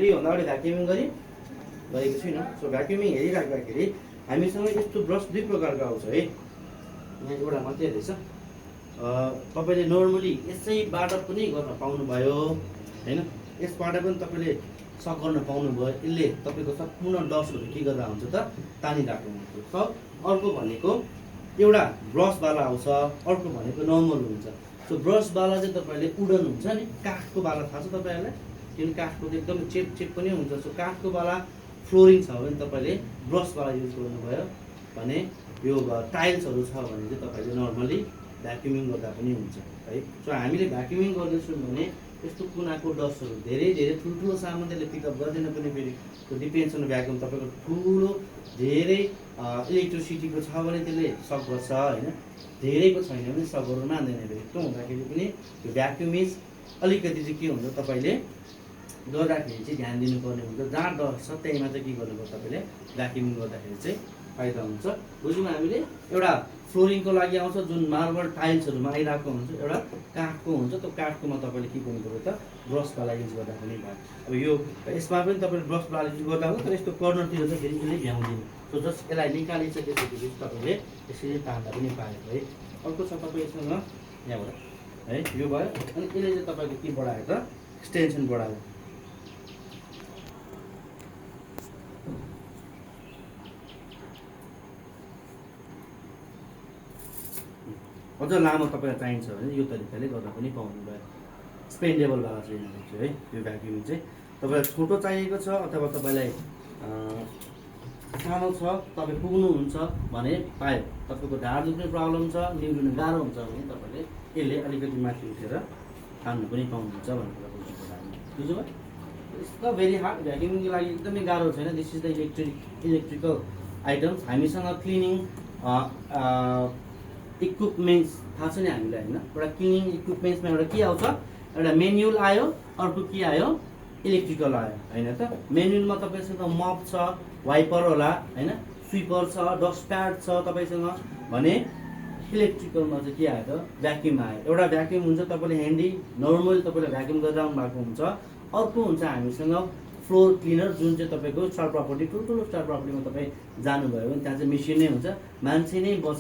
मैले योभन्दा अगाडि भ्याक्युमिङ गरेको छुइनँ। सो भ्याक्युमिङ हेरिराख्दाखेरि हामीसँग यस्तो ब्रस दुई प्रकारको आउँछ है। यहाँ एउटा मात्रै रहेछ। तपाईँले नर्मली यसैबाट पनि गर्न पाउनुभयो होइन, यसबाट पनि तपाईँले सक गर्न पाउनुभयो। यसले तपाईँको सम्पूर्ण डस्टहरू के गरेर हुन्छ त तानिराख्नु हुन्छ। सब अर्को भनेको एउटा ब्रसवाला आउँछ, अर्को भनेको नर्मल हुन्छ। सो ब्रसवाला चाहिँ तपाईँले उडन हुन्छ नि, काठको वाला थाहा छ तपाईँहरूलाई, किनकि काठको चाहिँ एकदम चेप पनि हुन्छ। सो काठको वाला फ्लोरिङ छ भने तपाईँले ब्रसवाला युज गर्नुभयो भने, यो टाइल्सहरू छ भने चाहिँ तपाईँले नर्मली भ्याक्युमिङ गर्दा पनि हुन्छ है। सो हामीले भ्याक्युमिङ गर्दैछौँ भने यस्तो कुनाको डस्टहरू धेरै ठुल्ठुलो सामान त्यसले पिकअप गर्दैन पनि फेरि। त्यो डिपेन्ड्स अन भ्याक्युम। तपाईँको ठुलो धेरै इलेक्ट्रिसिटीको छ भने त्यसले सक गर्छ होइन, धेरैको छैन भने सक गर्नु मान्दैन फेरि। यस्तो हुँदाखेरि पनि त्यो भ्याक्युमिज अलिकति चाहिँ के हुन्छ, तपाईँले गर्दाखेरि चाहिँ ध्यान दिनुपर्ने हुन्छ। जहाँ डस्ट छ त्यहीमा चाहिँ के गर्नुपर्छ, तपाईँले भ्याक्युमिङ गर्दाखेरि चाहिँ फाइदा हुन्छ। बुझ्यौँ हामीले। एउटा फ्लोरिङको लागि आउँछ जुन मार्बल टाइल्सहरूमा आइरहेको हुन्छ, एउटा काठको हुन्छ। त्यो काठकोमा तपाईँले के गर्नु पऱ्यो त ब्रसवाला युज गर्दा पनि भयो। अब यो यसमा पनि तपाईँले ब्रसवाला युज गर्दा हुन्छ, तर यस्तो कर्नरतिर चाहिँ फेरि यसले भ्याउँदैन। सो जस्ट यसलाई निकालिसकेपछि तपाईँले यसरी तान्दा पनि पायो है। अर्को छ तपाईँसँग यहाँबाट है, यो भयो। अनि यसले चाहिँ तपाईँको के बढायो त एक्सटेन्सन बढायो। अझ लामो तपाईँलाई चाहिन्छ भने यो तरिकाले गर्दा पनि पाउनुभयो। स्पेन्डेबलवाला चाहिँ यिनीहरू चाहिँ है, यो भ्याक्युमिङ चाहिँ तपाईँलाई छोटो चाहिएको छ अथवा तपाईँलाई सानो छ, तपाईँ पुग्नुहुन्छ भने पायो। तपाईँको ढाड दुख्ने प्रब्लम छ, निहुर्न गाह्रो हुन्छ भने तपाईँले यसले अलिकति माथि उठेर तान्नु पनि पाउनुहुन्छ भन्ने कुरा बुझ्नु पर्यो। बुझ्नु भयो? It's the very hard. भ्याक्युमिङको लागि एकदमै गाह्रो छैन। This is the electrical items. हामीसँग क्लिनिङ इक्विपमेन्ट्स थाहा छ नि हामीलाई होइन। एउटा क्लिनिङ इक्विपमेन्ट्समा एउटा के आउँछ, एउटा मेन्युअल आयो, अर्को के आयो इलेक्ट्रिकल आयो होइन त। मेन्युअलमा तपाईँसँग मप छ, वाइपर होला होइन, स्विपर छ, डस्ट प्याड छ तपाईँसँग भने इलेक्ट्रिकलमा चाहिँ के आयो त भ्याक्युम आयो। एउटा भ्याक्युम हुन्छ तपाईँले ह्यान्डी नर्मली तपाईँले भ्याक्युम गरिरहनु भएको हुन्छ। अर्को हुन्छ हामीसँग फ्लोर क्लिनर जुन चाहिँ तपाईँको स्टार प्रपर्टी ठुल्ठुलो स्टार प्रपर्टीमा तपाईँ जानुभयो भने त्यहाँ चाहिँ मेसिन नै हुन्छ, मान्छे नै बसेर